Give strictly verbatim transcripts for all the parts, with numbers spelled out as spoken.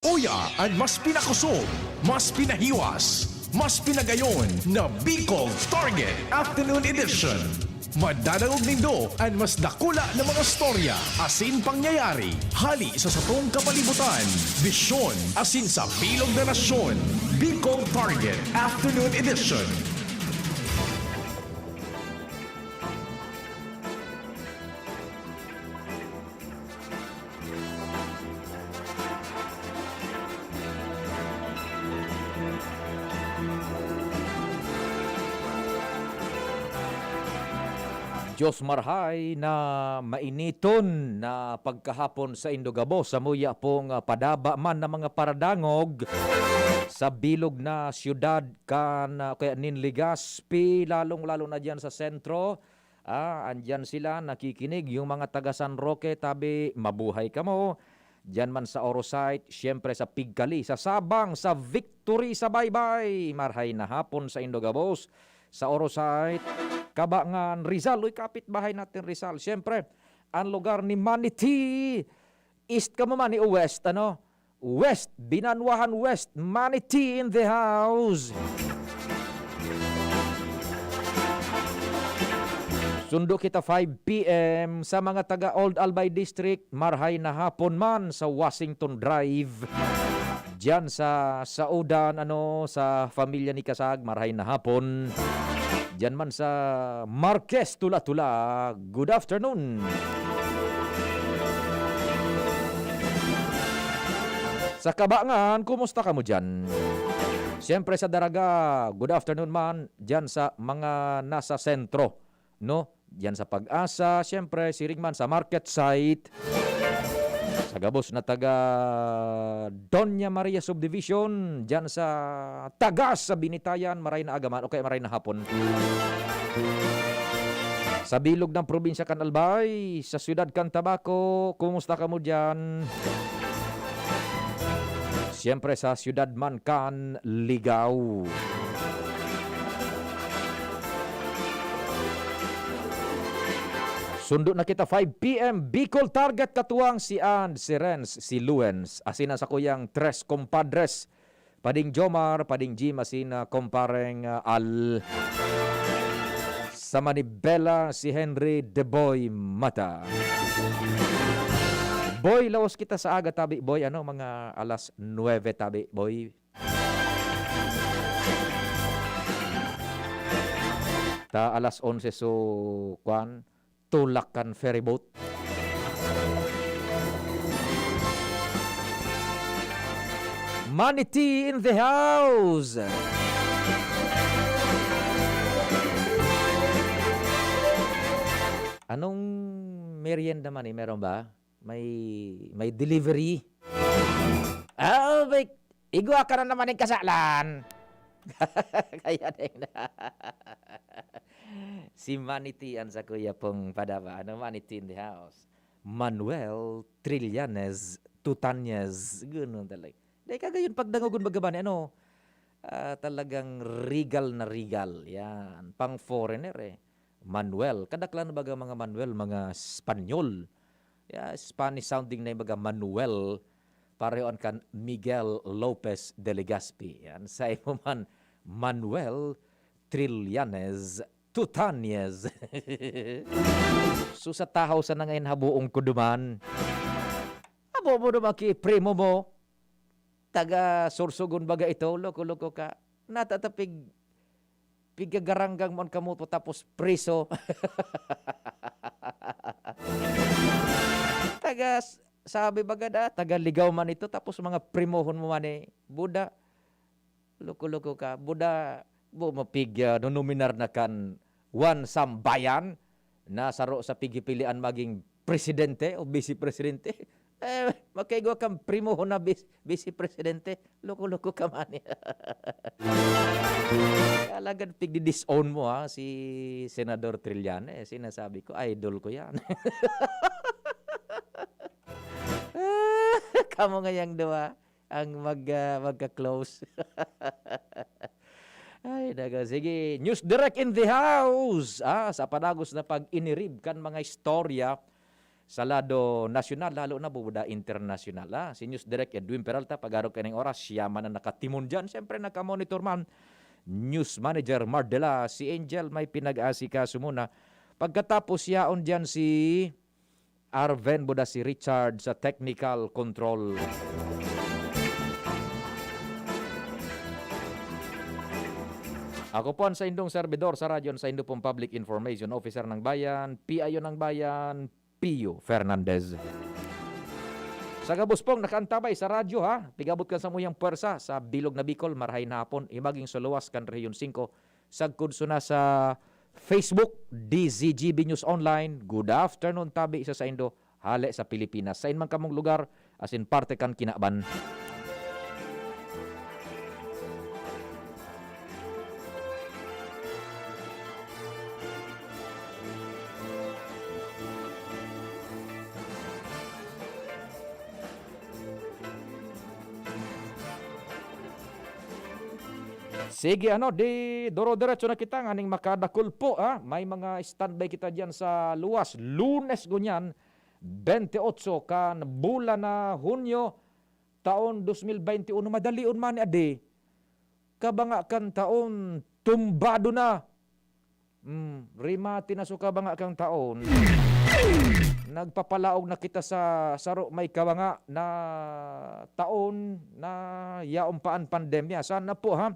Uya an mas pinakosog, mas pinahiwas, mas pinagayon na Bicol Target Afternoon Edition. Madadangog nindo an mas dakula na mga storya asin pangyayari hali sa satong kapalibutan, bisyon asin sa bilog na nasyon. Bicol Target Afternoon Edition. Diyos marhay na mainiton na pagkahapon saindo gabos, samuya pong, ah, padaba man na mga paradangog sa bilog na siyudad kan, ah, kaya nin Legazpi, lalong-lalo na diyan sa sentro. Ah, andiyan sila nakikinig, yung mga taga San Roque, tabi, mabuhay kamo. Diyan man sa Orosite, siyempre sa Pigcali, sa Sabang, sa Victory, sa Baybay. Marhay na hapon saindo gabos. Sa Orosite, Cabangan, Rizal. Uy, kapitbahay natin Rizal. Siyempre, ang lugar ni Maniti. East ka mo man ni West, ano? West, Binanwahan West, Maniti in the house. Sundo kita five P M sa mga taga Old Albay District, marhay na hapon man sa Washington Drive. Diyan sa Saudan, ano, sa pamilya ni Kasag, marhay na hapon. Diyan man sa Marquez, Tula-Tula, good afternoon. Sa Cabangan, kumusta kamo diyan? Siyempre sa Daraga, good afternoon man diyan sa mga nasa sentro, no? Diyan sa Pag-asa, siyempre, siring man sa market site. Sa gabos na taga Doña Maria Subdivision, diyan sa Tagas, sa Binitayan, maray na aga man o kaya maray na hapon. Sa bilog ng probinsya kan Albay, sa siyudad kan Tabaco, kumusta kamo diyan? Siyempre, sa siyudad man kan Ligao. Sundo na kita, five P M, Bicol Target, katuwang si Ann, si Renz, si Luens, asin ang sakuyang tres compadres, Pading Jomar, Pading Jim, asin, ah, Kompareng, ah, Al. Sa Manibela, si Henry The Boy Mata. Boy, laos kita sa aga, tabi, boy. Ano, mga alas nuebe, tabi, boy. Ta alas onse, so, kwan, tulak kan ferryboat. Maniti in the house! Anong merienda man eh? Meron ba? May, may delivery? Ah, may, igwa ka na naman yung kasalan. Kaya din na. Si Maniti ang sa kuya pong padaba. Ano, Maniti in the house? Manuel Trillanes Tutanyes. Ganun talaga. Dahil kagayon, pagdangogon baga ba ni ano, ah, talagang regal na regal. Yan. Pang foreigner eh. Manuel. Kadaklan baga mga Manuel, mga Espanyol. Ya, Spanish sounding na yung baga Manuel. Pareho an kan Miguel Lopez de Legazpi. Yan. Sa imo man, Manuel Trillanes Tutanyes. So, sa tahaw sa nangayon habuong ko duman. Abo mo naman ki primo mo. Taga Sorsogon baga ito, loko-loko ka. Natatapig, pigagaranggang mo an kamoto tapos priso. Taga, sabi baga da, taga Ligaw man ito, tapos mga primohon mo man eh. Buda, loko-loko ka. Buda, bu-, mapig, ah, nunominar na kan Juan Sambayan, na saro sa pigipilian maging presidente o vice presidente. Eh, makaigwa kang primohon na vis-, vice presidente. Loko-loko ka man. Alagad pigdi-disown mo, ha, si Senador Trillanes. Sinasabi ko, idol ko yan. Kamo ngayang duwa ang mag, ah, magka-close. Ay, naku. Sige, News Direct in the house. Ah, sa panagos na pag-inirib kan mga istorya, sa lado nasyonal, lalo na buda internasyonal, ah. Si News Direk Edwin Peralta, pag-arog kaning oras, siya man ang nakatimon diyan. Siyempre, naka-monitor man, News Manager Mardela, si Angel may pinag-asikaso muna. Pagkatapos, yaon diyan si Arven buda si Richard sa technical control. Ako po ang saindong servidor sa radyo, ang saindo pong Public Information Officer ng Bayan, P I O ng Bayan, Pio Fernandez. Sa gabos pong nakaantabay sa radyo, ha, pigabot kan samuyang pwersa sa bilog na Bicol, marahay na hapon, imaging sa luwas kan Rehiyon singko, sagkod suna sa Facebook, D Z G B News Online. Good afternoon, tabi sa saindo, hale sa Pilipinas. Sain man kamong lugar, asin parte kan kinaban. Sige, ano, di duro-diretso na kita nganing makadakul po, ha? May mga standby kita diyan sa luwas. Lunes ngunyan, bente otso kan bulan na Hunyo, taon dos mil bente uno. Madalion man ni adi. Kabanga kan taon, tumbado na. Hmm, rimate na so kabanga kan taon. Nagpapalaog na kita sa saro may kabanga na taon na yaon pa an pandemya. Sana po, ha,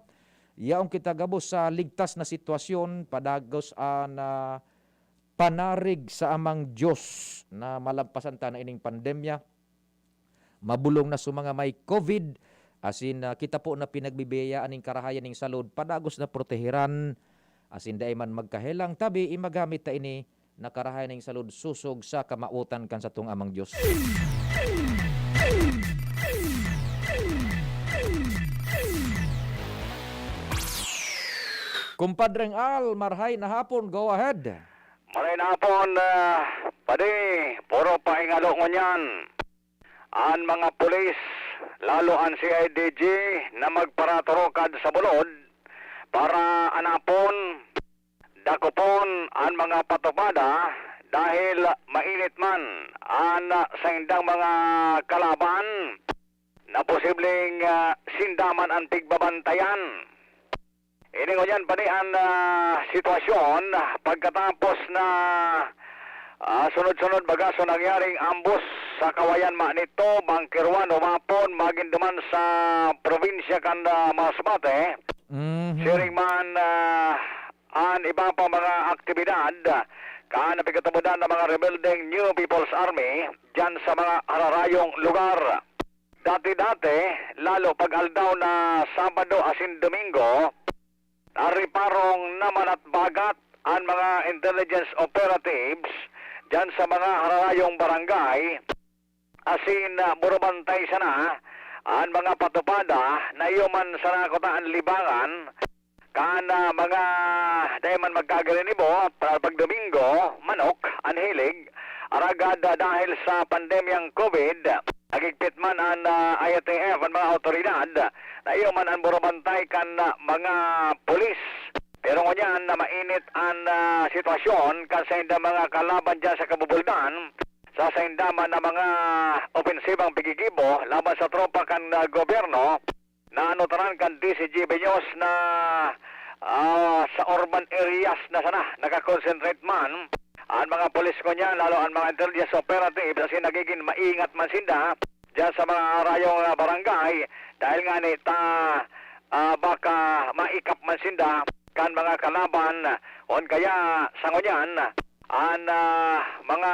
yaon kita gabos sa ligtas na sitwasyon, padagos an, ah, panarig sa Amang Diyos na malampasan ta na ining pandemya. Mabolong na sa mga may COVID, asin, ah, kita po na pinagbibiyayaan nin karahayan nin salud, padagos na proteheran, asin dai man magkahelang tabi, imagamit ta ini na karahayan nin salud sosog sa kamawotan kan satong Amang Dios. Kumpadreng Al, marhay na hapon, go ahead. Marhay na hapon, ah, padi, puro pahingalo ngunyan. An mga pulis, lalo an C I D G na magparaturukad sa bulod para anapon, dakopon an mga patupada dahil mainit man an saindang mga kalaban na posibleng, ah, sinda man an pigbabantayan. Ini ngunyan pa ni an, ah, sitwasyon pagkatapos na, ah, sunod-sunod baga so nangyaring ambos sa Kawayan Manito, Bangkirwan, Humapon, magin duman sa probinsya kan, ah, Masbate. Mhm. Siring man, ah, an iba pa mga aktibidad kan napigkatubodan ng mga rebeldeng New People's Army diyan sa mga hararayong lugar. Dati-dati, lalo pag aldaw na Sabado asin Domingo, nariparong naman at bagat an mga intelligence operatives diyan sa mga hararayong barangay, asin, ah, burabantay sana an mga patupada na iyo man sana kuta an libangan kan, ah, mga dai man magkagalinibo, pa-, pag Domingo, manok an hilig, aragad, ah, dahil sa pandemyang COVID, naghigpit man an, ah, I A T F, an mga awtoridad, na iyo man an burabantay kan, ah, mga pulis. Pero ngunyan na mainit an, ah, sitwasyon kan saindang mga kalaban diyan sa Kabubuldan, sa sainda man na mga opensibang pigigibo laban sa tropa kan, ah, gobyerno, naanotaran kan D Z G B News na, ah, sa urban areas na sana nakakonsentrate man an mga pulis ngunyan, lalo an mga intelligence operatives, asin nagigin maingat man sinda diyan sa mga harayong, ah, barangay, dahil ngani ta, ah, baka maikap man sinda kan mga kalaban, o kaya sa ngunyan, an, ah, mga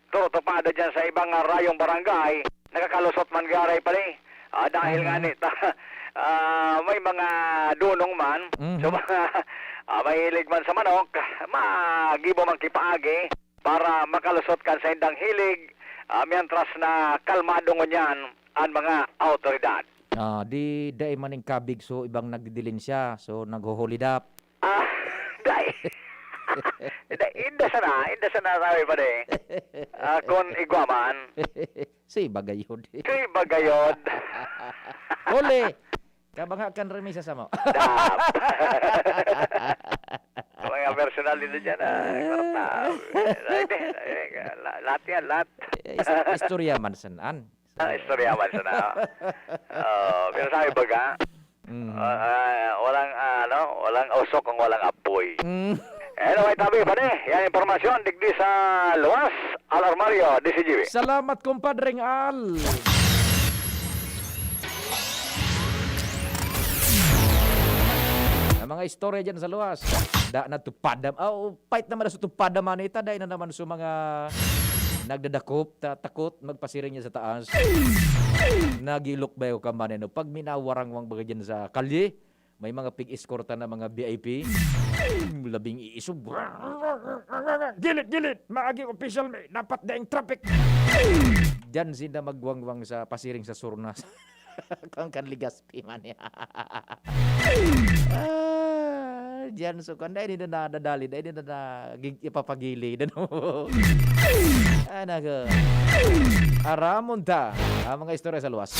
tutupada diyan sa ibang, ah, rayong barangay, nakakalusot man garay pali. Ah, dahil nga Mhm. nita, ah, may mga dunong man, Mhm. so mga, ah, mahilig man sa manok, magibo man kipaagi para makalusot kan saindang hilig, ah, mientras na kalmado ngunyan an mga awtoridad. Ah, di dai man ning kabig, so ibang nagdidilin siya, so nagho-hold up. Ah, dai. Dai, inda sana, inda sana sabi pa di. Ah, kun igwa man. Si bagayod. Si bagayod. Huli! Kabanga kan remisa samo. Dap. Mga version Dali na dyan, ah, kwarta. Eh, hindi, eh, la-, lahat yan, lahat. Eh, is-, istorya man san an. Ah, istorya man sana. Oo, pero sabi baga, Mm. ah, ah, walang, ah, ano, walang usok kung walang apoy. Mm. Anyway, tabi, pare, yan impormasyon, digdi sa luwas, Al Armario, D C G B. Salamat, kumpadreng Al. Ang mga istorya dyan sa luwas. Da, natupad na, oh, pait naman na sa tupad naman ita, dahil na naman sa mga nagdadakop, ta-, takot, magpasiring niya sa taas. Nagilok ba yung kamane, no? Pag minawarangwang baga dyan sa kalye, may mga pig-eskorta na mga V I P. Labing iiso. Gilid, gilid! Maagi official, may dapat daing traffic. Diyan sila magwangwang sa pasiring sa Surnas. Kung kan Legazpi man yan. Ah, diyan so, kung dahil na nadadali, dahil na na gig-, ipapagilid, ano? Ah, naku. Aramon ta ang mga istorya sa luwas.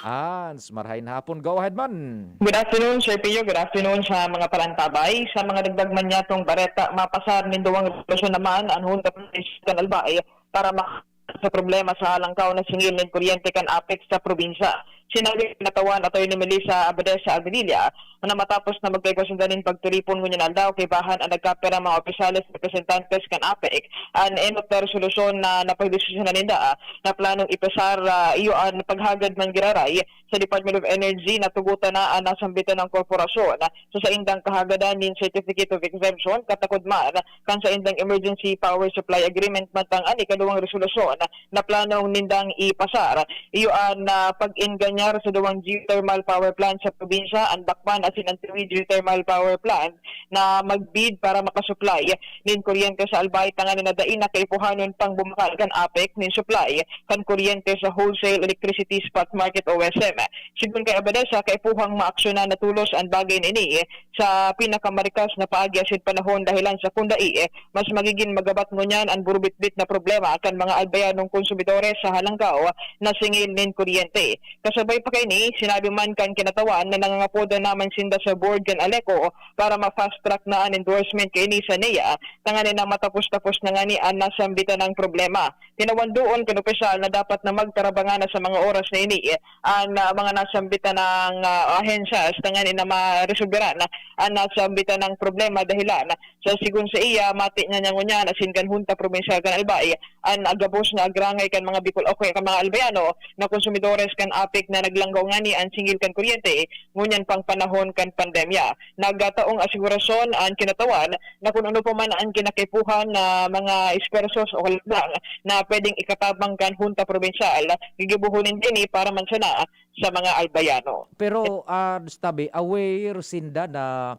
Hans, marhay na hapon. Go ahead man. Good afternoon, Sir Pio. Good afternoon sa mga parantabay. Sa mga dagdag man niyatong bareta, mapasar nin duwang resolusyon naman an Junta Provincial kan Albay para mak-, sa problema sa halangkaw na singil nin kuryente kan APEC sa probinsya. Sinabi ni Kinatawan Attorney Melissa Abadesa Aguililla na matapos na magkaigwa sinda nin pagtiripon ngunyan aldaw, kaibahan an nagkapirang mga opisyales, representantes kan APEC, an enot na resolusyon na napagdesisyonan ninda na planong ipasar, ah, iyo an paghagad man giraray sa Department of Energy na tugotan na an nasambitan na korporasyon sa saindang kahagadan nin Certificate of Exemption, katakod man kan saindang Emergency Power Supply Agreement. Mantang an ikaduwang resolusyon na planong nindang ipasar, iyo an, ah, pag-enganyar sa duwang geothermal power plant sa probinsya, an Bacban asin an Tiwi Geothermal Power Plant, na mag-bid para makasupply nin kuryente sa Albay, tanganing na dai na kaipuhanon pang bumakal kan APEC nin supply kan kuryente sa Wholesale Electricity Spot Market o W E S M. Sigon kay Abadesa, kaipuhang maaksyonan na tolos an bagay na ini sa pinakamarikas na paagi asin panahon, dahilan sa kun dai, mas magigin magabat ngunyan an burubitbit na problema kan mga Albayanong konsumidores sa halangkaw na singil nin kuryente. Kasabay pa kaini, sinabi man kan Kinatawan na nangangapoda naman sinda sa board kan ALECO para ma-fast track na an endorsement kaini sa NEA, tanganing na matapos-tapos na ngani an nasambitan na problema. Tinawan duon kan opisyal na dapat na magtarabangan na sa mga oras na ini an, ah, mga nasambitan na, ah, ahensya, tanganing na maresolberan an nasambitan na problema, dahilan sa, sigon sa iya, mati na niya ngunyan asin kan Junta Probinsyal kan Albay an, ah, gabos na agrangay kan mga Bicol, o kaya kan mga Albayano na konsumidores kan APEC na naglanggaw ngani an singil kan kuryente ngunyan pang panahon kan pandemya. Nagataong asegurasyon an Kinatawan na kun ano pa man an kinakaipuhan na mga esfuerzos o kalagdang na pwedeng ikatabang kan Junta Probinsyal, gigibohon ninda ini para man sana sa mga Albayano. Pero, ah, Stabi, aware sinda na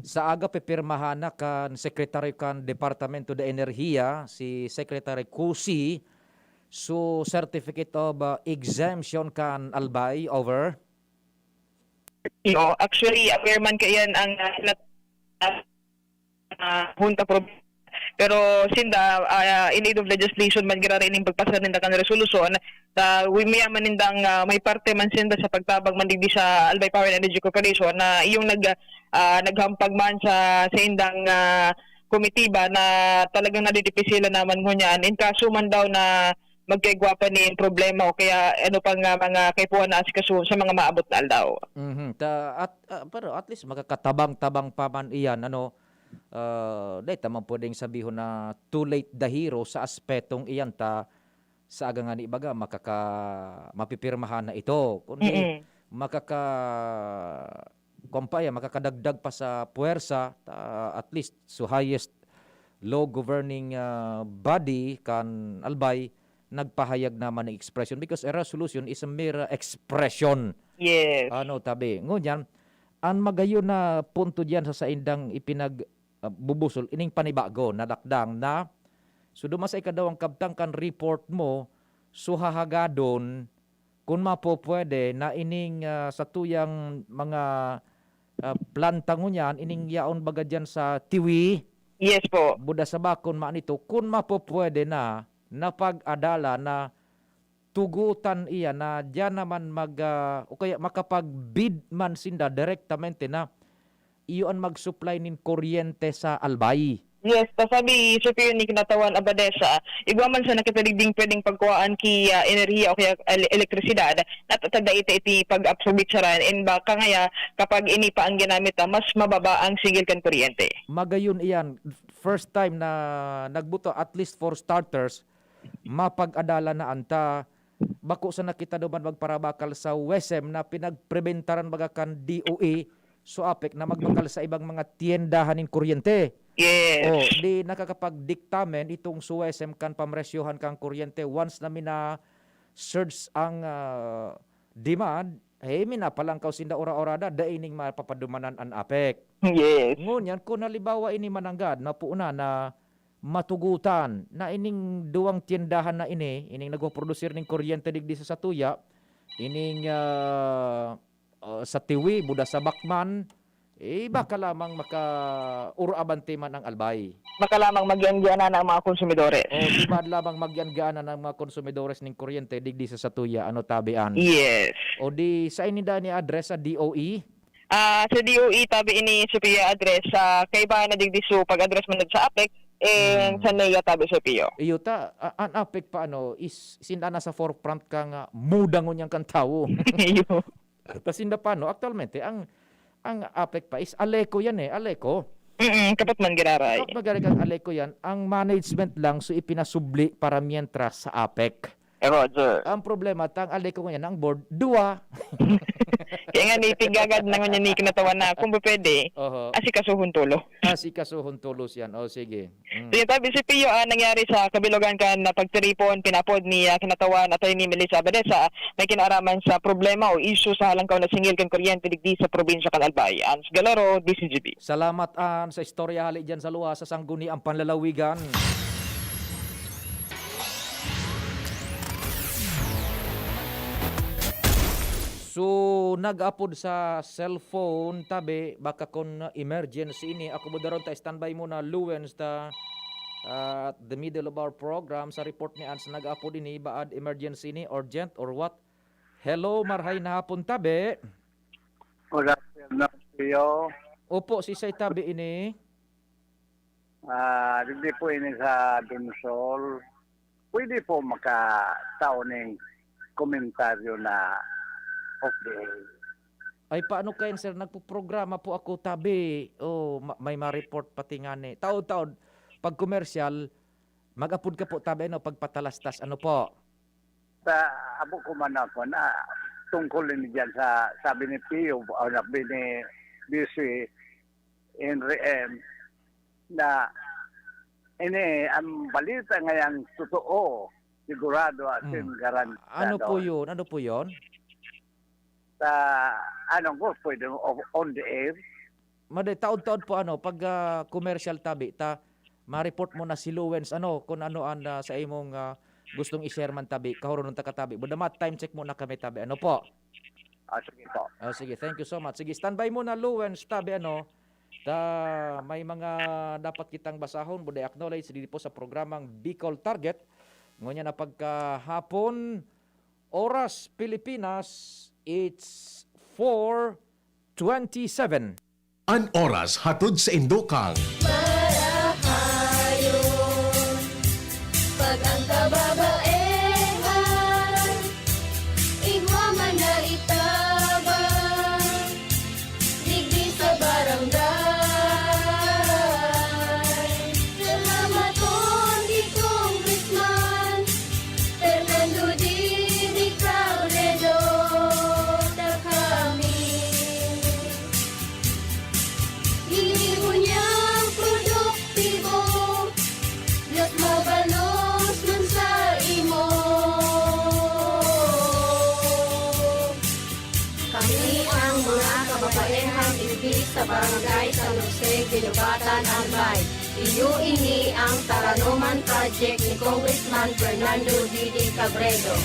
sa aga pipirmahan na kan Secretary kan Departamento de Enerhiya, si Secretary Cusi, so Certificate of, ah, Exemption kan Albay over? No, actually, aware man kaiyan ang, ah, nat-, ah, Junta Provincial. Pero sinda, ah, in aid of legislation man giraray ining pagpasar ninda kan resolusyon, ta wi-, mayaman nindang, ah, may parte man sinda sa pagtabang man digdi sa Albay Power and Energy Corporation na iyong nag-, ah, naghampag man sa, sa indang, ah, komitiba na talagang nadidipisilan naman ngunyan. In kaso man daw na magkaigwa pa nin problema o kaya ano pang, ah, mga kaipuhan na asikaso sa mga maabot na aldaw. Mhm. Ta-, at, ah, pero at least makakatabang-tabang pa man iyan, ano, ah, dai ta man pwedeng sabihon na too late the hero sa aspetong iyan ta sa aga ngani baga makaka-, mapipirmahan na ito. Kundi Mm-mm. makaka-, kuwan pa iyan, makakadagdag pa sa puwersa, ta-, at least sa highest law governing, ah, body kan Albay, nagpahayag naman ng expression because a resolution is a mere expression. Yes. Ano, tabi. Ngunyan, ang magayon na punto diyan sa saindang ipinag-, ah, bubusol, ining panibago na lakdang na, so, duman sa ikadawang kabtang kan report mo, so, hahagadon, kun mapopwede, na ining, ah, satuyang mga, ah, planta ngunyan, ining yaon baga diyan sa Tiwi, Yes po. Buda sa bakon, man ito, kun mapopwede na, na pag-adala na tugutan iya na diyan naman mag, ah, o kaya makapag-bid man sinda direktamente na iyo an mag-supply nin kuryente sa Albay. Yes, ta sabi, Sir Pio, ni Kinatawan Abadesa, igwa man sana kita digding pwedeng pagkuhaan ki, ah, enerhiya o kaya ele-, elektrisidad, na ta-, ta-, dai ta iti pag-apsobitsaran, and baka ngaya, kapag ini pa ang ginamit, ah, mas mababa ang singil kan kuryente. Magayon iyan, first time na nagbuto, at least for starters, mapag-adalan na anta. Bako sana kita duman magparabakal sa WESM na pinagprebentaran baga kan D O E, SOAPEC, na magbakal sa ibang mga tiyendahan nin kuryente. Yes. O, di nakakapagdiktamen itong sa WESM kan pamresyohan kan kuryente once na mina-surge ang, ah, demand, eh, minapalangkaw sinda ora-orada, dai ning mapapadumanan an APEC. Yes. Ngunyan, kun halimbawa ini mananggad, mapuuna na matugutan na ining duwang tiyendahan na ini, ining nagpoprodusir ning kuryente digdi sa satuya, ining, ah, ah, sa Tiwi, buda sa Bacman, eh, baka lamang maka-urabanti man ang Albay. Baka lamang magyan-gianan ang mga konsumidores. O, di ba lamang magyan-gianan ang mga konsumidores ning kuryente digdi sa satuya, ano, tabian? Yes. O di, sa inida ni address sa D O E? Ah, sa D O E, tabi ini, Sophia, address sa kaiba na digdi, so pag-address man sa APEC, eh, Hmm. sa NEA, tabi, Sophia. Iyo ta, a-, an APEC pa, ano, is sinda na sa forefront ka nga mudangon yang kan tawo. Iyo. Ta sinda pa, no, aktualmente, ang, ang APEC pa is ALECO yan, eh, ALECO. Mm-mm, kapot man giraray. Kapot man giraray kang ALECO yan, ang management lang, so ipinasubli para mientras sa APEC. Eh, Roger. Ang problema, ta ang ALECO ngayon, ang board, dua. Kaya nga, nitigagad na ngunyan ni Kinatawan na, kung pwede, Oho. asikasuhon tulo. Asikasuhon tulo siyan. O, sige. Mm. So, yung tabi si Pio, ah, nangyari sa kabilugan kan na pagtiripon, pinapod ni, ah, Kinatawan Attorney Melissa Abadesa, may kinaaraman sa problema o issue sa halangkaw na singil kan kuryente digdi sa probinsya kan Albay. Ans Galoro, D C G B. Salamat, Ans, sa istorya hali dyan sa luwas sa Sangguniang Panlalawigan. So, nag-apod sa cellphone, tabi, baka kun emergency ini. Ako, budaron ta, standby muna, Luwens, ta, ah, at the middle of our program, sa report ni Ans, nag-apod ini, baad emergency ini, urgent or what? Hello, marhay na hapon, tabi. Good afternoon, Pio. Opo, si say tabi ini. Ah, digdi po ini sa Donsol. Pwede po makatao ning komentaryo na of the air. Ay, paano kayan, sir? Nagpoprograma po ako, tabi. Oh, ma-, may ma-report pati ngani. Taod-taod, pag commercial, mag-apod ka po, tabi, ano, pagpatalastas. Ano po? Sa abo ko man ako na tungkol ini diyan sa sabi ni Pio, o sabi ni B C, Henry M, na ini ang balita ngayang totoo, sigurado asin Hmm. garantado. Ano po yun? Ano po yun? Sa, ano ko, pwede o-, on the air? Madi, taod-taod po, ano, pag, ah, commercial tabi, ta, ma-report mo na si Luwens, ano, kung ano ang, ah, sa imong, ah, gustong i-share man tabi, kahurunon ta ka tabi. Buda ma-time check muna kami tabi, ano po? Ah, sige po. Oh, sige, thank you so much. Sige, standby muna, Luwens, tabi, ano, ta, may mga dapat kitang basahon, buda acknowledge, dito po sa programang Bicol Target. Ngunyan na pagkahapon, oras Pilipinas, it's four twenty-seven. An oras hatod sa indo kang Marahayon, pag ang kababaehan, igwa man na itabang, digdi sa barangay. Salamaton ki Congressman Fernando Didi Cabredo, ta kami. Ini ngunyan produktibo, mas mabalos man sa imo. Kami ang mga kababaehan digdi sa Barangay San Jose, Guinobatan, Albay. Iyo ini ang Taranoman Project ni Congressman Fernando Didi Cabredo.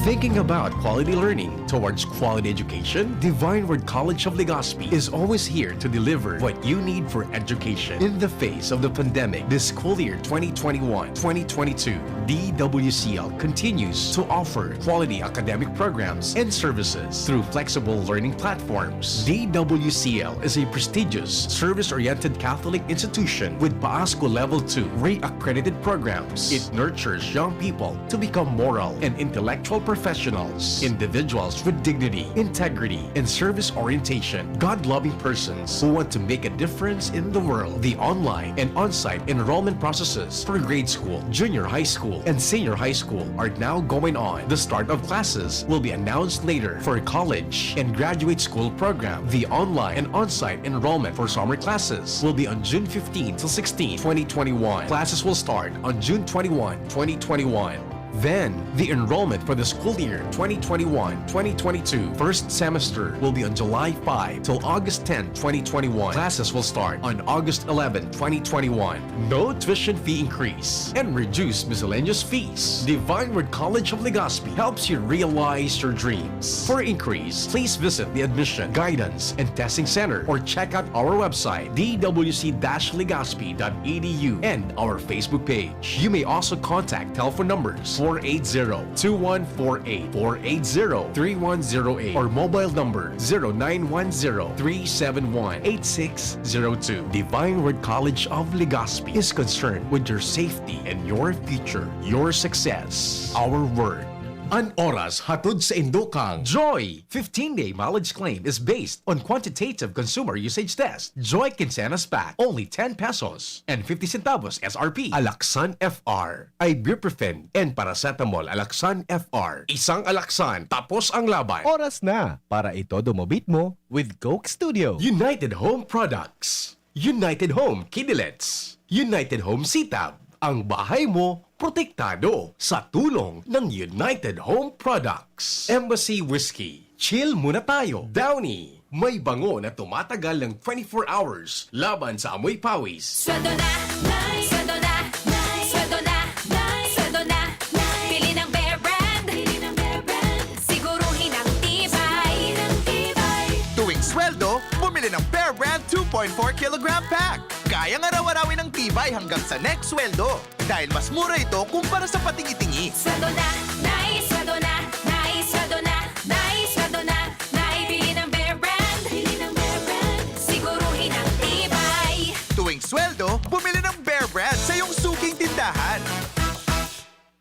Thinking about quality learning towards quality education? Divine Word College of Legazpi is always here to deliver what you need for education. In the face of the pandemic, this school year twenty twenty-one, twenty twenty-two, D W C L continues to offer quality academic programs and services through flexible learning platforms. D W C L is a prestigious, service-oriented Catholic institution with PAASCU Level two re-accredited programs. It nurtures young people to become moral and intellectual professionals, individuals with dignity, integrity, and service orientation, God-loving persons who want to make a difference in the world. The online and on-site enrollment processes for grade school, junior high school, and senior high school are now going on. The start of classes will be announced later. For college and graduate school program, the online and on-site enrollment for summer classes will be on June fifteen to sixteen, twenty twenty-one. Classes will start on June twenty-one, twenty twenty-one. Then, the enrollment for the school year twenty twenty-one, twenty twenty-two first semester will be on July five till August ten, twenty twenty-one. Classes will start on August eleven, twenty twenty-one. No tuition fee increase and reduced miscellaneous fees. Divine Word College of Legazpi helps you realize your dreams. For inquiries, please visit the Admission, Guidance, and Testing Center or check out our website, d w c dash legazpi dot e d u, and our Facebook page. You may also contact telephone numbers four eight zero, two one four eight, four eight zero, three one zero eight, or mobile number zero nine one zero, three seven one, eight six zero two. Divine Word College of Legazpi is concerned with your safety and your future, your success. Our word. An oras hatod sa indokang Joy! Fifteen-day mileage claim is based on quantitative consumer usage test. Joy Quincenas Pack, only ten pesos and fifty centavos S R P. Alaxan F R, ibuprofen and paracetamol. Alaxan F R, isang Alaxan, tapos ang laban. Oras na para itodo mo beat mo with Coke Studio. United Home Products. United Home Kidilets. United Home Sitab. Ang bahay mo, protektado sa tulong ng United Home Products. Embassy Whiskey. Chill muna tayo. Downy. May bango na tumatagal ng twenty-four hours laban sa amoy pawis. Sweldo na, Nay! Sweldo na, Nay! Sweldo na, Nay! Sweldo na, Nay! Pili ng Bear Brand! Pili ng Bear Brand! Siguruhin ang tibay! Ng tibay! Tuwing sweldo, bumili ng Bear Brand two point four kilogram pack. Kayang araw-arawin ang tibay hanggang sa next sweldo. Dahil mas mura ito kumpara sa patingi-tingi. Sweldo na, Nay! Sweldo na, Nay! Sweldo na, Nay! Sweldo na, Nay! Pili ng Bear Brand! Pili ng Bear Brand! Siguruhin ang tibay! Tuwing sweldo, bumili ng Bear Brand sa iyong suking tindahan.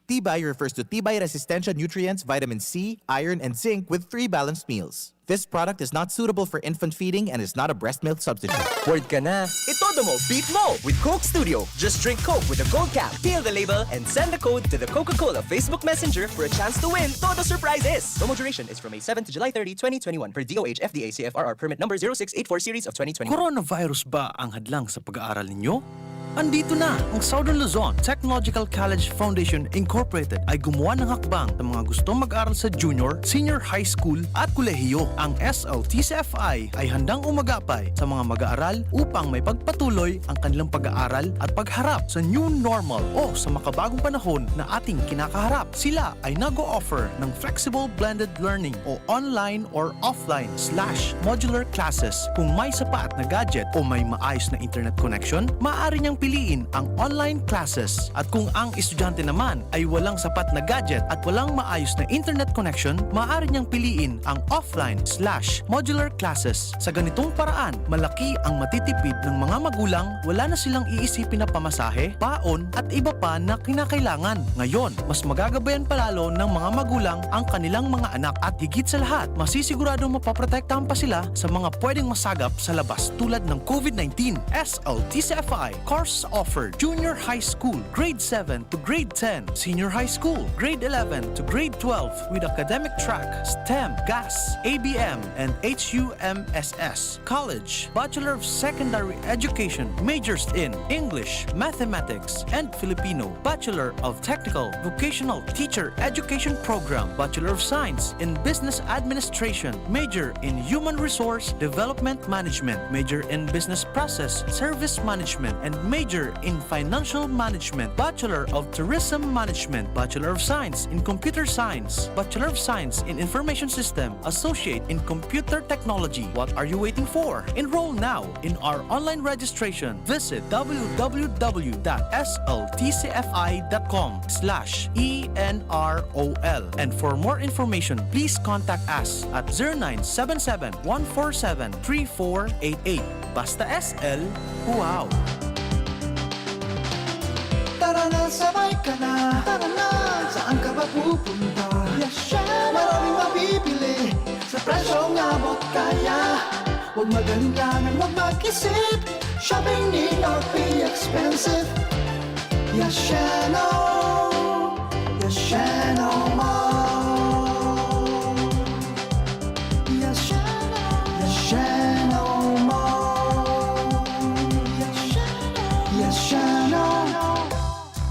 Tibay refers to tibay resistensya nutrients, vitamin C, iron, and zinc with three balanced meals. This product is not suitable for infant feeding and is not a breast milk substitute. Bored ka na? Itodo mo, beat mo with Coke Studio. Just drink Coke with a gold cap, peel the label, and send the code to the Coca-Cola Facebook Messenger for a chance to win Todo Surprises. Promo duration is from May seven to July thirty, twenty twenty-one, per D O H F D A C F R R permit number zero six eight four series of twenty twenty-one. Coronavirus ba ang hadlang sa pag-aaral ninyo? Andito na! Ang Southern Luzon Technological College Foundation Incorporated ay gumawa ng hakbang sa mga gustong mag-aral sa junior, senior high school at kolehiyo. Ang S L T C F I ay handang umagapay sa mga mag-aaral upang maipagpatuloy ang kanilang pag-aaral at pagharap sa new normal o sa makabagong panahon na ating kinakaharap. Sila ay nag-o-offer ng flexible blended learning o online or offline slash modular classes. Kung may sapat na gadget o may maayos na internet connection, maaari niyang piliin ang online classes. At kung ang estudyante naman ay walang sapat na gadget at walang maayos na internet connection, maaari niyang piliin ang offline slash modular classes. Sa ganitong paraan, malaki ang matitipid ng mga magulang, wala na silang iisipin na pamasahe, baon, at iba pa na kinakailangan. Ngayon, mas magagabayan pa lalo ng mga magulang ang kanilang mga anak at higit sa lahat, masisiguradong mapoprotektahan pa sila sa mga pwedeng masagap sa labas tulad ng COVID nineteen. S L T C F I, course offered, junior high school, grade seven to grade ten, senior high school, grade eleven to grade twelve with academic track, STEM, GAS, A B M, and H U M S S. College, Bachelor of Secondary Education, majors in English, Mathematics, and Filipino, Bachelor of Technical Vocational Teacher Education Program, Bachelor of Science in Business Administration, major in Human Resource Development Management, major in Business Process Service Management, and major Major in Financial Management, Bachelor of Tourism Management, Bachelor of Science in Computer Science, Bachelor of Science in Information System, Associate in Computer Technology. What are you waiting for? Enroll now in our online registration. Visit w w w dot s l t c f i dot com slash e n r o l. And for more information, please contact us at zero nine seven seven, one four seven, three four eight eight. Basta S L, wow! Tara na, sabay ka na. Tara na, saan ka ba pupunta? Yasheno! Maraming mabibili sa presyong abot kaya. Huwag mag-alinlangan, huwag mag-isip. Shopping need not be expensive. Yasheno! Yasheno Mall! Yasheno! Yasheno Mall! Yasheno! Yasheno!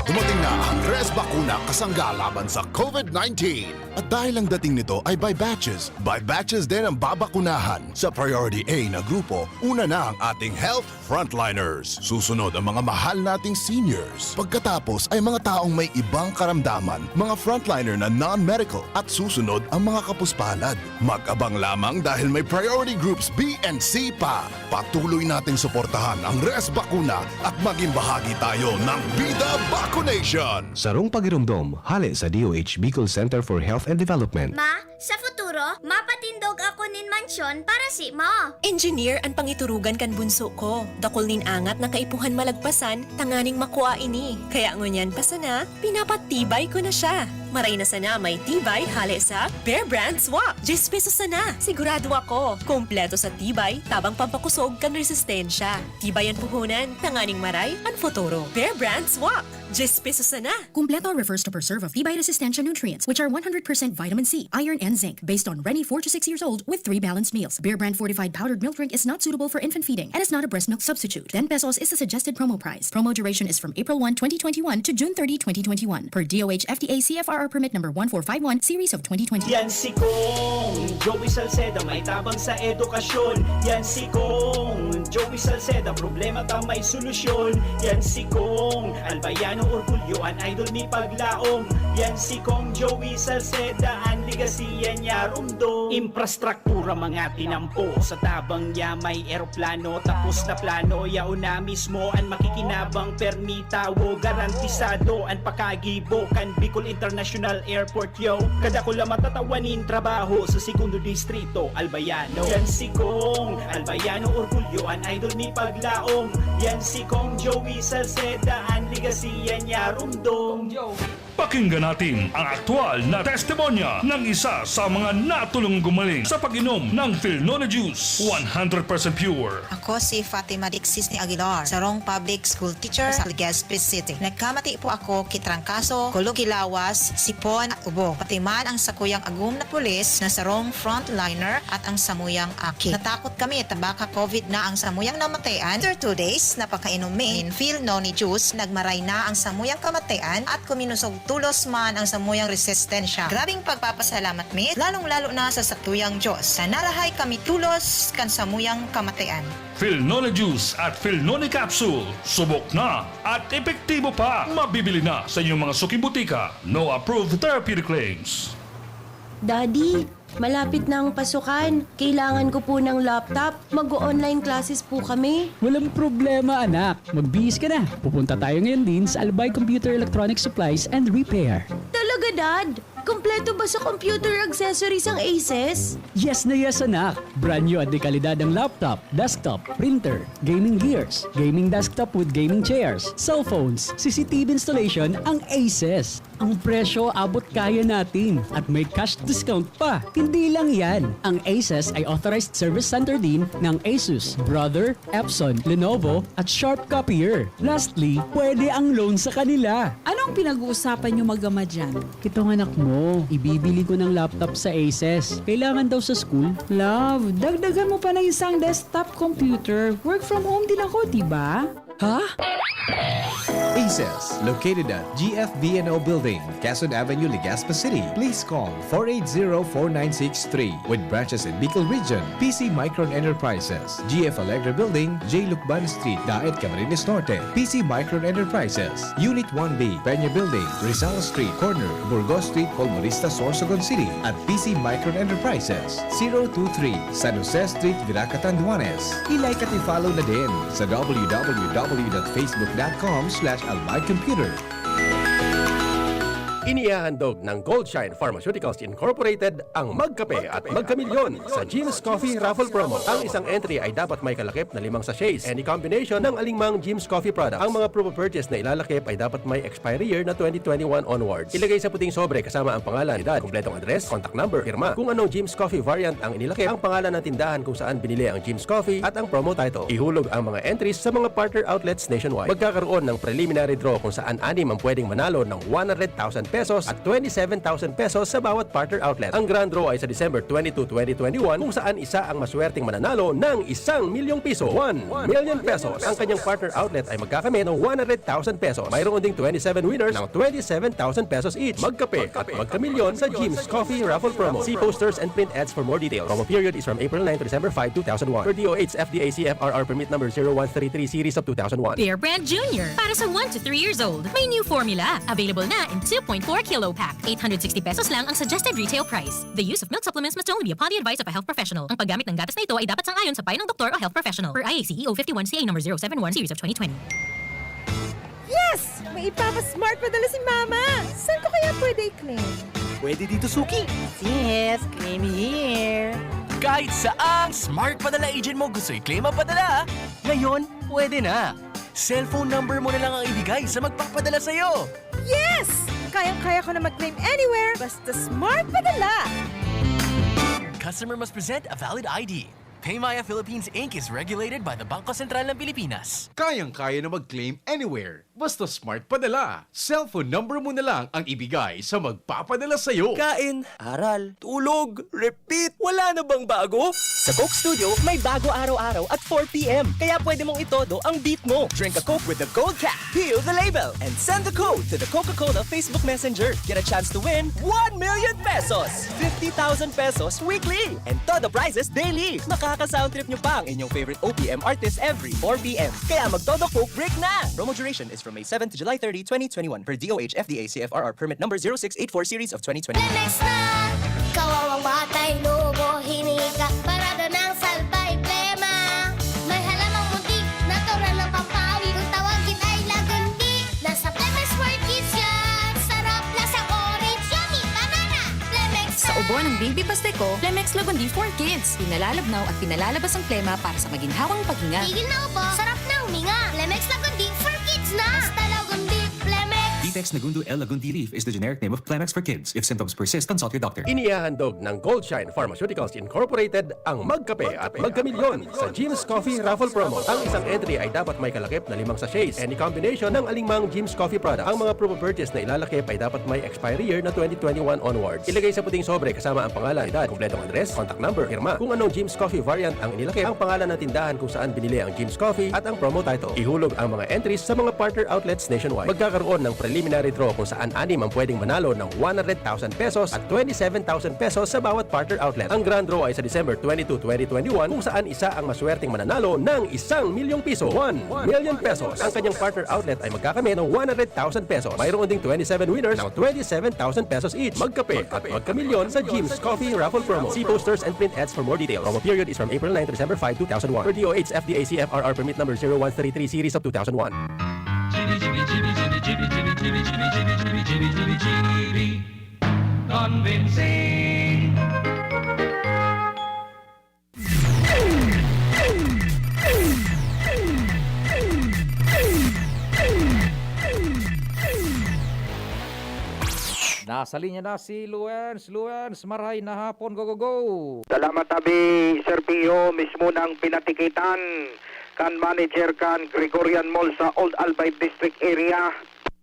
Dumating na ang Res Bakuna kasangga laban sa COVID nineteen. At dahil ang dating nito ay by batches, by batches din ang babakunahan. Sa Priority A na grupo, una na ang ating health frontliners. Susunod ang mga mahal nating seniors. Pagkatapos ay mga taong may ibang karamdaman, mga frontliner na non-medical, at susunod ang mga kapuspalad. Mag-abang lamang dahil may priority groups B and C pa. Patuloy nating suportahan ang Res Bakuna at maging bahagi tayo ng Bida Vacunation! Sarong pagiromdom, hale sa D O H Bicol Center for Health and Development. Ma, sa futuro, mapatindog ako nin mansyon para simo. Engineer an pangiturugan kan bunso ko. Dakul nin angat na kaipuhan malagpasan tanganing makua ini. Kaya ngunyan pa sana, pinapatibay ko na siya. Maray na sana may tibay hale sa Bear Brand Swak. Diyes pesos sana. Sigurado ako, kompleto sa tibay, tabang pampakosog kan resistensya. Tibay an puhunan, tanganing maray an futuro. Bear Brand Swak. Diyes pesos sana. Kumpleto refers to preserve of tibay resistensya nutrients, which are one hundred percent vitamin C, iron, and zinc, based on Reni four to six years old with three balanced meals. Bear Brand fortified powdered milk drink is not suitable for infant feeding and is not a breast milk substitute. Ten pesos is the suggested promo price. Promo duration is from April one, twenty twenty-one to June thirty, twenty twenty-one, per D O H F D A C F R R permit number one four five one series of twenty twenty. Yan si Kong Joey Salceda, may tabang sa edukasyon. Yan si Kong Joey Salceda, problema ta may solusyon. Yan si Kong Albayano Orgulyo, an idol mi paglaom. Yan si Kong Joey Salceda, an legasiya niya rumdom. Infrastruktura, mga tinampo, sa tabang niya may eroplano. Tapos na plano, yaon na mismo an makikinabang. Permi tawo, garantisado an pakagibo kan Bicol International Airport, yo. Kadakula matatawan nin trabaho sa Segundo Distrito, Albayano. Yan si Kong Albayano Orgulyo, an idol mi paglaom. Yan si Kong Joey Salceda, an legasiya niya rumdom. Pakinggan natin ang aktual na testimonya ng isa sa mga natulong gumaling sa pag-inom ng Filnone Juice, one hundred percent pure. Ako si Fatima Dixis ni Aguilar, sarong public school teacher sa Legazpi City. Nagkamati po ako ki trangkaso, kulog ki lawas, sipon at ubo. Pati man ang sakuyang agom na pulis na sarong frontliner at ang samuyang aki. Natakot kami ta baka COVID na ang samuyang namatayan. After two days, napakainom mi nin Filnone juice, nagmaray na ang samuyang kamatayan at kuminosog tolos man ang samuyang resistensya. Grabing pagpapasalamat mi, lalong-lalo na sa satuyang Diyos, na narahay kami tolos kan samuyang kamatayan. Filnone Juice at Filnone Capsule, subok na at epektibo pa. Mabibili na sa inyong mga suking butika. No approved therapeutic claims. Daddy, malapit na ang pasukan. Kailangan ko po ng laptop. Mag-o-online classes po kami. Walang problema, anak. Magbihis ka na. Pupunta tayo ngayon din sa Albay Computer Electronic Supplies and Repair. Talaga, Dad? Kompleto ba sa computer accessories ang Aces? Yes na yes, anak! Brand new at dekalidad ang laptop, desktop, printer, gaming gears, gaming desktop with gaming chairs, cellphones, C C T V installation ang Aces. Ang presyo, abot kaya natin at may cash discount pa. Hindi lang yan, ang Aces ay authorized service center din ng Asus, Brother, Epson, Lenovo at Sharp Copier. Lastly, pwede ang loan sa kanila. Anong pinag-uusapan niyo mag-ama dyan? Itong anak mo, ibibili ko ng laptop sa Aces. Kailangan daw sa school. Love, dagdagan mo pa ng isang desktop computer. Work from home din ako, di ba? Ha? Aces, located at G F V N O Building, Quezon Avenue, Legazpi City. Please call four eight zero, four nine six three. With branches in Bicol Region, P C Micron Enterprises, G F Alegre Building, J Lucban Street, Daet, Camarines Norte, P C Micron Enterprises, Unit one B, Peña Building, Rizal Street, corner, Burgos Street, Colmonista, Sorsogon City, at P C Micron Enterprises, zero two three, San Jose Street, Virac, Catanduanes. I-like at i-follow na din sa w w w dot facebook dot com slash albay computer. Inihahandog ng Goldshine Pharmaceuticals Incorporated ang Magkape at Magkamilyon sa Jim's Coffee Raffle Promo. Ang isang entry ay dapat may kalakip na limang sachets, any combination ng alingmang Jim's Coffee product. Ang mga proof of purchase na ilalakip ay dapat may expiry year na twenty twenty-one onwards. Ilagay sa puting sobre kasama ang pangalan, edad, kumpletong address, contact number, pirma. Kung anong Jim's Coffee variant ang inilakip, ang pangalan ng tindahan kung saan binili ang Jim's Coffee at ang promo title. Ihulog ang mga entries sa mga partner outlets nationwide. Magkakaroon ng preliminary draw kung saan anim ang pwedeng manalo ng one hundred thousand pesos at twenty-seven thousand pesos sa bawat partner outlet. Ang grand draw ay sa December twenty-two, twenty twenty-one, kung saan isa ang maswerteng mananalo ng isang milyong piso, one million pesos. Ang kanyang partner outlet ay magkakamit ng one hundred thousand pesos. Mayroon ding twenty-seven winners ng twenty-seven thousand pesos each. Magkape at magkamilyon sa Jim's Coffee Raffle Promo. See posters and print ads for more details. Promo period is from April nine to December five, two thousand one. Per D O H F D A C F R R Permit Number zero one three three Series of two thousand one. Bear Brand Junior para sa one to three years old. May new formula. Available na in two point four kilo pack. Eight hundred sixty pesos lang ang suggested retail price. The use of milk supplements must only be upon the advice of a health professional. Ang paggamit ng gatas na ito ay dapat sang-ayon sa payo ng doktor o health professional. Per I A C E O fifty-one C A number zero seven one series of twenty twenty. Yes! May ipapa-smart padala si Mama! Saan ko kaya pwede i-claim? Pwede dito, Suki! Yes, claim here! Kahit saang smart padala agent mo gusto i-claim ang padala, ngayon, pwede na! Cellphone number mo na lang ang ibigay sa magpapadala sa'yo! Yes! Kayang-kaya ko na mag-claim anywhere, basta smart padala! Customer must present a valid I D. Paymaya Philippines Inc is regulated by the Bangko Sentral ng Pilipinas. Kayang-kaya na mag-claim anywhere, basta smart padala. Cellphone number mo na lang ang ibigay sa magpapadala sa'yo. Kain, aral, tulog, repeat. Wala na bang bago? Sa Coke Studio, may bago araw-araw at four p m. Kaya pwede mong itodo ang beat mo. Drink a Coke with the gold cap. Peel the label and send the code to the Coca-Cola Facebook Messenger. Get a chance to win one million pesos, fifty thousand pesos weekly, and todo prizes daily. Makaka-sound trip nyo pa ang inyong favorite O P M artist every four p m. Kaya magtodo Coke break na! Promo duration is from May seven to July thirty, twenty twenty-one, per D O H F D A C F R R permit number zero six eight four series of twenty twenty. Lemex na! Kawawang batay, lobo, hiningi ka, parada ng salbay, plema. May halamang muntik, natural na pampawi. Kung tawagin ay Lagundi, nasa Lemex for Kids yan. Sarap, lasang orange, yummy, banana. Lemex Sa na! Ubo ng baby pastiko, Lemex Lagundi for Kids. Pinalalabnaw at pinalalabas ang plema para sa maginhawang paghinga. Tigil na ubo, sarap na huminga. Lemex Lagundi for Kids na! Basta Lagundi, Lemex! Vitex Nagundo L Lagundi Leaf is the generic name of Plemex for Kids. If symptoms persist, consult your doctor. Inihahandog ng Goldshine Pharmaceuticals Incorporated ang Magkape at Magkamilyon sa Jim's Coffee Raffle Promo. Ang isang entry ay dapat may kalakip na limang sachets, any combination ng alingmang Jim's Coffee product. Ang mga proof of purchase na ilalakip ay dapat may expiry year na twenty twenty-one onwards. Ilagay sa puting sobre kasama ang pangalan, edad, kumpletong address, contact number, pirma. Kung anong Jim's Coffee variant ang inilakip, ang pangalan ng tindahan kung saan binili ang Jim's Coffee at ang promo title. Ihulog ang mga entries sa mga partner outlets nationwide. Magkakaroon ng preliminary draw kung saan anim ang pwedeng manalo ng one hundred thousand pesos at twenty-seven thousand pesos sa bawat partner outlet. Ang grand draw ay sa December twenty-two, twenty twenty-one, kung saan isa ang maswerteng mananalo ng isang milyong piso, one million pesos. Ang kanyang partner outlet ay magkakamit ng one hundred thousand pesos. Mayroon ding twenty-seven winners ng twenty-seven thousand pesos each. Magkape at magkamilyon sa Jim's Coffee Raffle Promo. See posters and print ads for more details. Promo period is from April nine to December five, two thousand one. Per D O H F D A C F R R permit number zero one three three series of two thousand one. Convincing. Nasa linya na si Luens. Luens, marahay na hapon, go, go, go! Salamat, Abi. Sir Pio, mismo nang pinatikitan kan manager kan Gregorian Mall sa Old Albay District Area.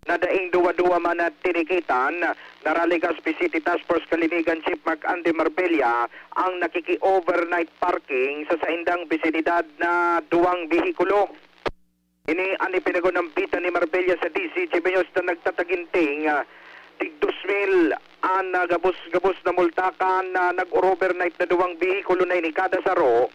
Nadaing duwa-duwa man na tinikitan, naraligas P C T Task Force Kalimigan Chief Mark Andy Marbella ang nakiki-overnight parking sa saindang bisinidad na duwang behikulo. Ini an ipinagunambitan ni Marbella sa D Z G B News na nagtataginting, ah, tig dos mil an, ah, gabos-gabos na multa kan, ah, nag-overnight na duwang behikulo na ini kada saro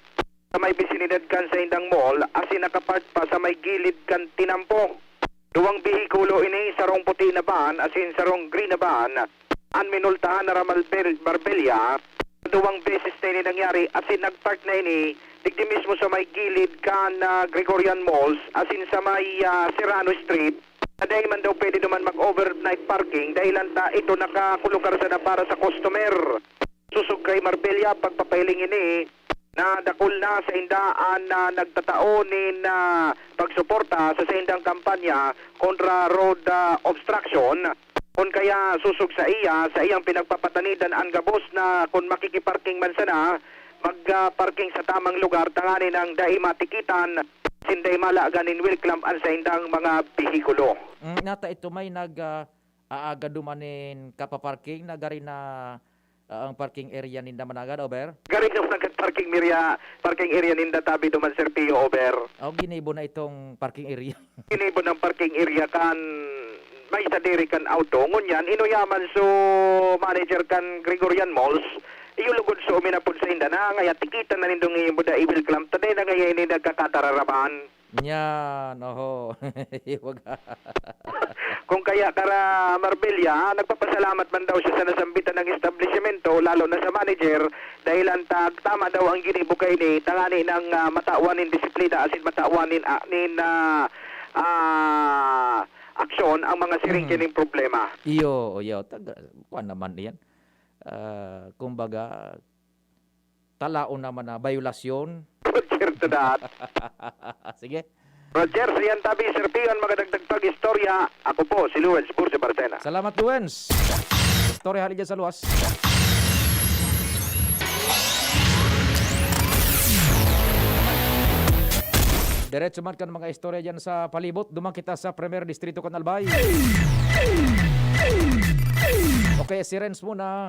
sa may bisinidad kan saindang mall, asin nakapark pa sa may gilid kan tinampo. Duwang behikulo ini, sarong puti na van asin sarong green na van. An minultahan na Ramal Bel-, Marbella, duwang beses na ini nangyari asin nagpark na ini digdi mismo sa may gilid kan, ah, Gregorian Malls asin sa may, ah, Serrano Street. Na dai man daw pwede duman mag-overnight parking dahilan ta ito nakakulukar sana para sa customer. Sosog kay Marbella, pagpapahiling ini na dakul na sainda an, ah, nagtatao nin, ah, pagsuporta sa saindang kampanya kontra road, ah, obstruction. Kun kaya sosog sa iya, sa iyang pinagpapatanidan an gabos na kun makikiparking man sana, mag, ah, parking sa tamang lugar tanganing dai matikitan, sinda malagan nin wheel clamp an saindang mga behikulo. Mm, nata ito may nag, ah, aaga duman nin kapaparking na gari na, ah, ang parking area ninda managad, over? Gari na managad parking area, parking area ninda tabi duman, Sir Pio, over. Oh, ginibo na itong parking area. Ginibo ng parking area kan may sadiri kan auto. Ngunyan, inuyaman so manager kan Gregorian Malls, iyo lugod so uminapod sa inda na ngaya tikitan na nindong iyo muda i-wheel clamp, tanay na ngaya ini nagkakatararabahan. Yan, oho. Wag Kung kaya kara Marbella, nagpapasalamat man daw siya sa nasambitan ng establishmento, lalo na sa manager, dahil ang tag-, tama daw ang ginibo kaini, tangani ng, ah, matawan nin disiplina, asin matawan nin, ah, nin, ah, ah, aksyon ang mga siring Mm. kining problema. Iyo, iyo. Tag-, kuwan naman yan. Ah, kumbaga, talaon naman na bayolasyon. Roger to that. Sige. Roger, sa yan tabi, Sir Pio, an mga dagdag pag-istorya. Ako po, si Luwens Burse Barcena. Salamat, Luwens. Istorya hali dyan sa luwas. Diretso man kan mga istorya dyan sa palibot, duman kita sa Primer Distrito kan Albay. Okay, si Renz muna.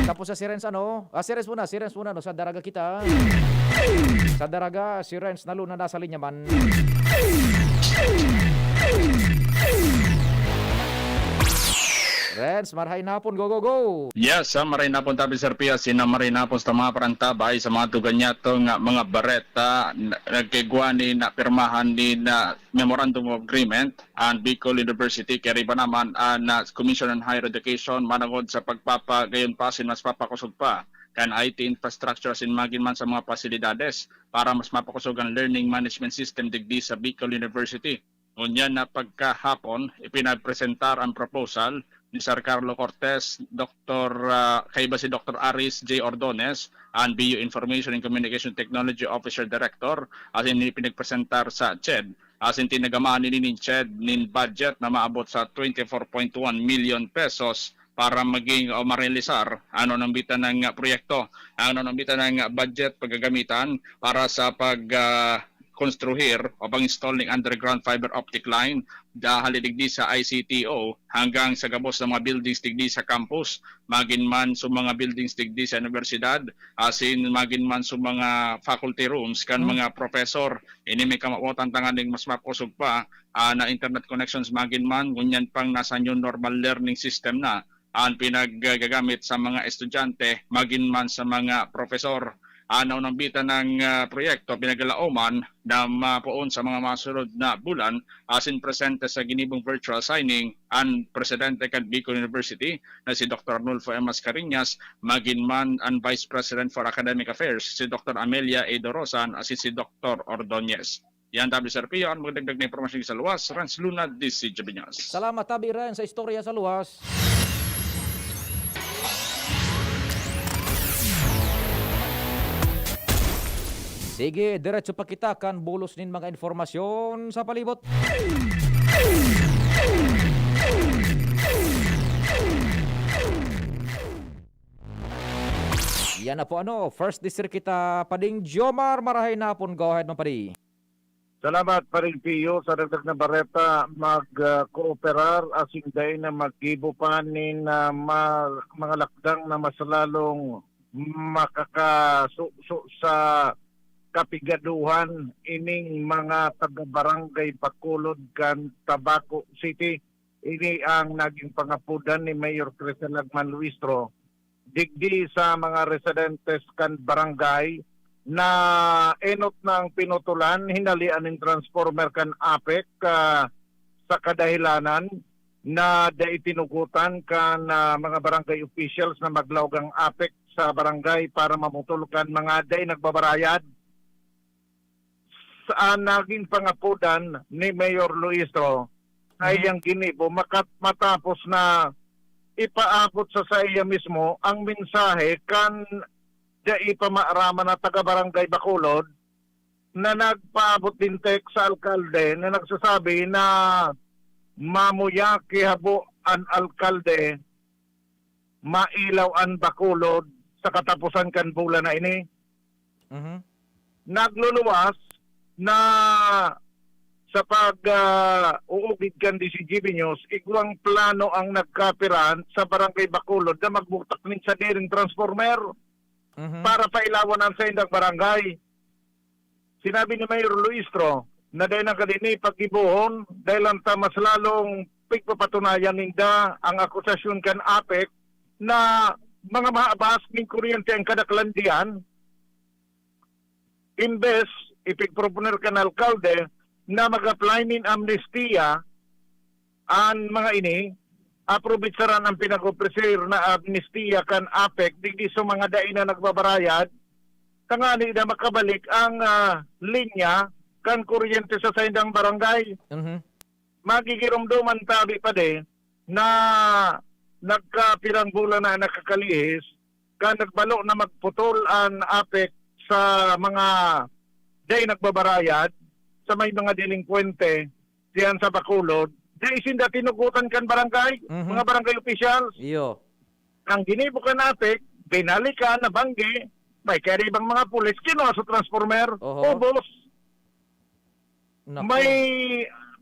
Tapos sa si Renz, ano? Ah, si Renz muna, si Renz muna, no? Sa Daraga kita. Sa Daraga, si Renz na Luna nasa linya man. Renz, marahay na hapon. Go, go, go! Yes, ah, marahay na hapon, tabi, Sir Pia. Sina marahay na hapon sa mga parantabay, sa mga tugan niyato nga mga bareta, na, nagkigwa ni na pirmahan ni na Memorandum of Agreement, an Bicol University, kaya iba naman, an, ah, Commission on Higher Education, manangod sa pagpapagayon pa, sin mas papakosog pa, kan I T infrastructure, sin magin man sa mga pasilidades, para mas mapakosog an learning management system digdi sa Bicol University. Ngunyan na pagkahapon, ipinagpresentar ang proposal ni Sir Carlo Cortez, Doktor, ah, kaiba si Doktor Aris J Ordones, an B U Information and Communication Technology Officer Director, asin ipinagpresentar sa CHED. Asin tinagamaan ini nin CHED nin budget na maabot sa twenty-four point one million pesos para maging o marealisar ano nang bitan ng, ah, proyekto, ano nang bitan ng, ah, budget paggagamitan para sa pag, ah, konstruhir o pang-install ning underground fiber optic line dahil digdi sa I C T O hanggang sa gabos ng mga buildings digdi sa campus, magin man sa mga buildings digdi sa universidad, asin magin man sa mga faculty rooms kan Hmm. mga professor. Ini may kamawotan tanganing mas mapusog pa, ah, na internet connections magin man, ngunyan pang nasa new normal learning system na an pinaggagamit sa mga estudyante, magin man sa mga profesor. An naunang bitan ng, ah, proyekto, pinaglalauman na mapoon sa mga masunod na bulan, asin presente sa ginibong virtual signing an presidente kan Bicol University na si Doktor Arnulfo M. Mascareñas, magin man an Vice President for Academic Affairs, si Doktor Amelia A. Dorosan, asin si Doktor Ordonez. Yan, W S R P, yan ang magdagdag na impormasyon sa luwas. Renz Luna, D C G B News. Salamat, Tabi Ren, sa istorya sa luwas. Sige, diretso pa kita kan bulos nin mga informasyon sa palibot. Yan na po, ano, First District kita, Pading Jomar, marahay na hapon. Go ahead, Ma'am Padi. Salamat, Paring Pio. Sa dagdag na bareta, mag, ah, kooperar asin dai na maggibo pa nin, ah, ma-, mga lakdang na mas lalong makakasuso sa kapigaduhan ining mga taga-Barangay Bacolod kan Tabaco City. Ini ang naging pangapodan ni Mayor Crisel Lagman Luistro digdi sa mga residentes kan barangay na enot nang pinutulan, hinalean nin transformer kan APEC, ah, sa kadahilanan na dai tinugotan kan, ah, mga barangay officials na maglaog ang APEC sa barangay para mamutol kan mga dai nagbabarayad. Sa naging pangapodan ni Mayor Luistro na Mhm. iyang ginibo makat-, matapos na ipaabot sa saiya mismo ang mensahe kan dai pa maaraman na taga-Barangay Bacolod na nagpaabot nin text sa alkalde na nagsasabi na mamuya kihabo an alkalde, mailaw an Bacolod sa kataposan kan bulan na ini. Mhm. Nagluluwas na sa pag, ah, uugid kan D C G B News, igwang plano ang nagkapiraan sa Barangay Bacolod na magbutak nin sadiring transformer Mhm. para pailawan an saindang barangay. Sinabi ni Mayor Luistro na dai na kadini paggibohon dahil lang ta mas lalong pigpapatunayan ninda ang akusasyon kan APEC na mga maabas ning kuryente ang kadaklan diyan. Imbes, ipigproponer kan alkalde na mag-apply nin amnestiya an mga ini, aprobetsaran ang pinag-opreser na amnestiya kan APEC digdi sa mga dai na nagbabarayad, tangani na makabalik ang, ah, linya kan kuryente sa saindang barangay. Mhm. Magigiromdoman tabi pa din na nagkapirang bulan na nakakalihis, kan nagbalo na magputol an APEC sa mga dai nagbabarayad, sa may mga delinkwente diyan sa Bacolod, dai sinda tinugotan kan barangay, Mhm. mga barangay officials. Iyo. Ang ginibo kan APEC, binalikan, nabanggi, may karibang mga pulis, kinuha sa transformer, Oho. ubos. Naku. May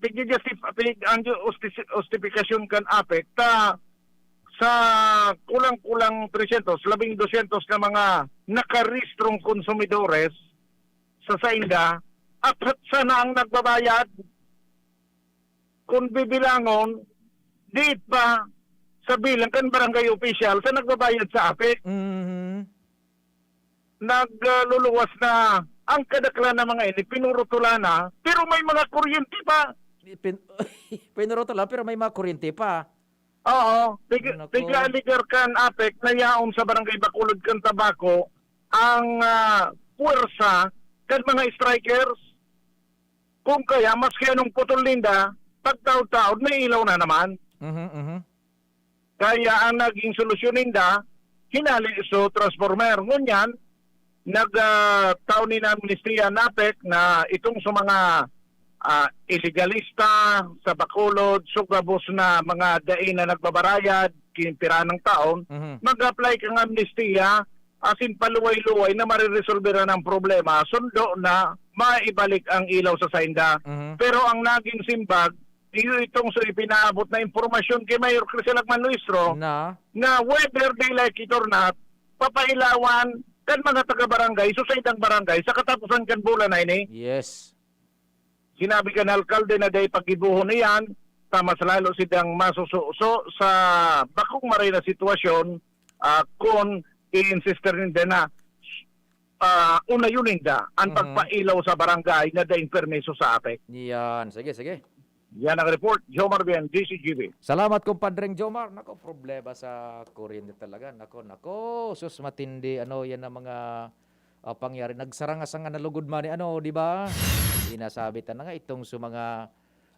pigdijustif-, pig-, ang ju-, ustis-, justifikasyon kan APEC ta sa kulang-kulang trescientos, labing dosyentos na mga nakarehistrong konsumidores sa sainda, apat sana ang nagbabayad. Kung bibilangon, diit pa sa bilang kan barangay official sa nagbabayad sa APEC. Mhm. Nagluluwas na ang kadaklan ng mga ini, pinurutulan na, pero may mga kuryente pa. Pin-, pinurutulan, pero may mga kuryente pa. Oo, big-, Nako. bigla ligar kan APEC na yaon sa Barangay Bacolod kan Tabaco ang, ah, puwersa kan mga strikers. Kung kaya, maski anong putol ninda, pagtaod-taod, may ilaw na naman. Mhm, mhm. Kaya ang naging solusyon ninda, hinali so transformer. Ngunyan, nag, ah, tao ni na amnestiya napek na itong sa mga, ah, ilegalista sa Bacolod, sugabos na mga dai na nagbabarayad, kimpira ng taon, Mhm. mag-apply kang amnestiya, asin paluway-luway na mariresolbera ng problema, sundo na maibalik ang ilaw sa sainda. Mhm. Pero ang naging simbag, iyo itong so ipinaabot na impormasyon kay Mayor Crisel Agman Luistro Na? na whether they like it or not, papailawan kan mga taga-barangay, sa saindang barangay, sa katapusan kan bulan na ini. Yes. Sinabi kan alkalde na dai paggibohon iyan, ta mas lalo sidang masususo sa bakong maray na sitwasyon, ah, kun i-insister ninda na, ah, unayon ninda ang Mhm. pagpailaw sa barangay na daing permiso sa APEC. Yan. Sige, sige. Yan ang report, Jomar Bien, D C G B. Salamat, Compadreng Jomar. Nako, problema sa kuryente talaga. Nako, nako, sus, matindi. Ano, yan ang mga, ah, pangyari. Nagsaranga-sanga na lugod man, eh, ano, di ba? Sinasabi ta na nga itong sa mga,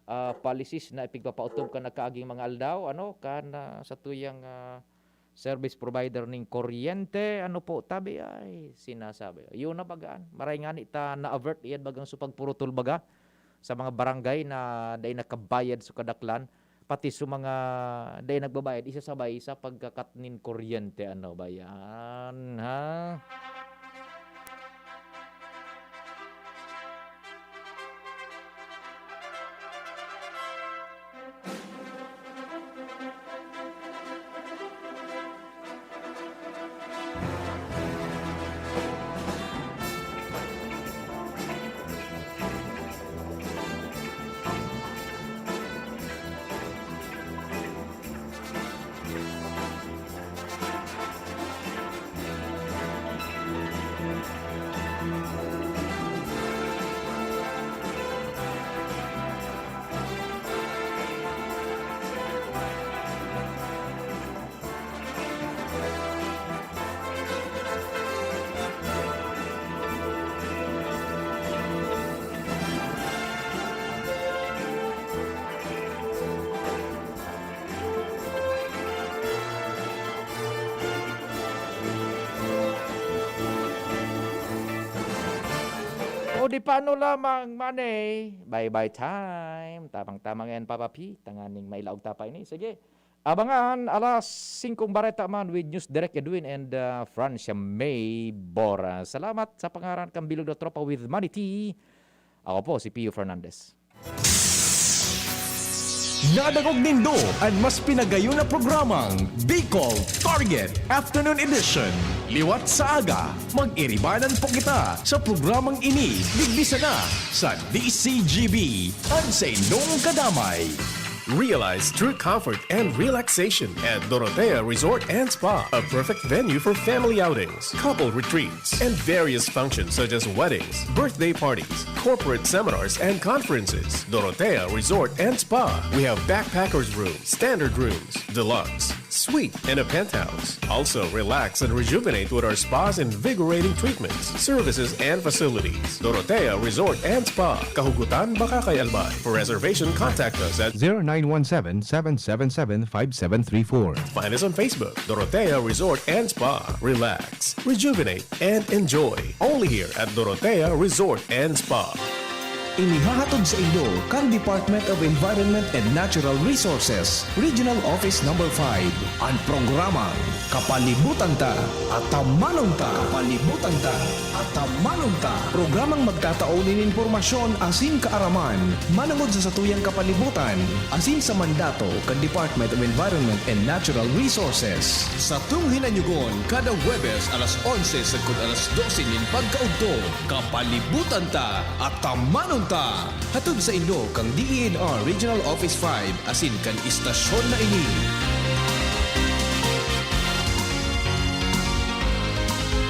ah, policies na ipigpapautob kan nagkaaging mga aldaw, ano, kan, ah, sa tuyang, ah, service provider ning kuryente, ano po, tabi ay sinasabi. Yun na bagaan. Maray nga ni ta na-avert iyan bagang sa pagpurutol baga sa mga barangay na dai nakabayad sa kadaklan, pati sa mga dai nagbabayad, isasabay sa pagkakat nin kuryente. Ano ba yan, ha? Di pa ano lamang, Manny. Bye-bye time. Tamang-tama ngayon, Papa P. Tanganing mailaog ta pa ini. Sige. Abangan, alas singkong bareta man with News Direk Edwin and, uh, Francia May Bora. Salamat sa pangaran kang Bilog na Tropa with Manny T. Ako po, si Pio Fernandez. Nadangog nindo an mas pinagayon na programang Bicol Target Afternoon Edition. Liwat sa aga, mag-iribanan po kita sa programang ini, digdi sana sa D C G B, an sa indong kadamay. Realize true comfort and relaxation at Dorotea Resort and Spa, a perfect venue for family outings, couple retreats, and various functions such as weddings, birthday parties, corporate seminars, and conferences. Dorotea Resort and Spa. We have backpackers room, standard rooms, deluxe, suite, and a penthouse. Also, relax and rejuvenate with our spa's invigorating treatments, services, and facilities. Dorotea Resort and Spa. Kahugutan, Bacacay, Albay. For reservation, contact us at zero nine one seven, seven seven seven, five seven three four. Find us on Facebook, Dorotea Resort and Spa. Relax, rejuvenate, and enjoy. Only here at Dorotea Resort and Spa. Inihahatod sa inyo kan Department of Environment and Natural Resources, Regional Office Number five, an programang Kapalibutan Ta, Atamanon Ta. Kapalibutan Ta, Atamanon Ta. Programang magtatao nin impormasyon asin kaaraman manongod sa satuyang kapalibutan asin sa mandato kan Department of Environment and Natural Resources. Satong hinanyugon kada Huwebes alas onse sagkod alas dose nin pagkaudto. Kapalibutan Ta, Atamanon Ta. Hatod sa inyo kan D E N R Regional Office five asin kan istasyon na ini.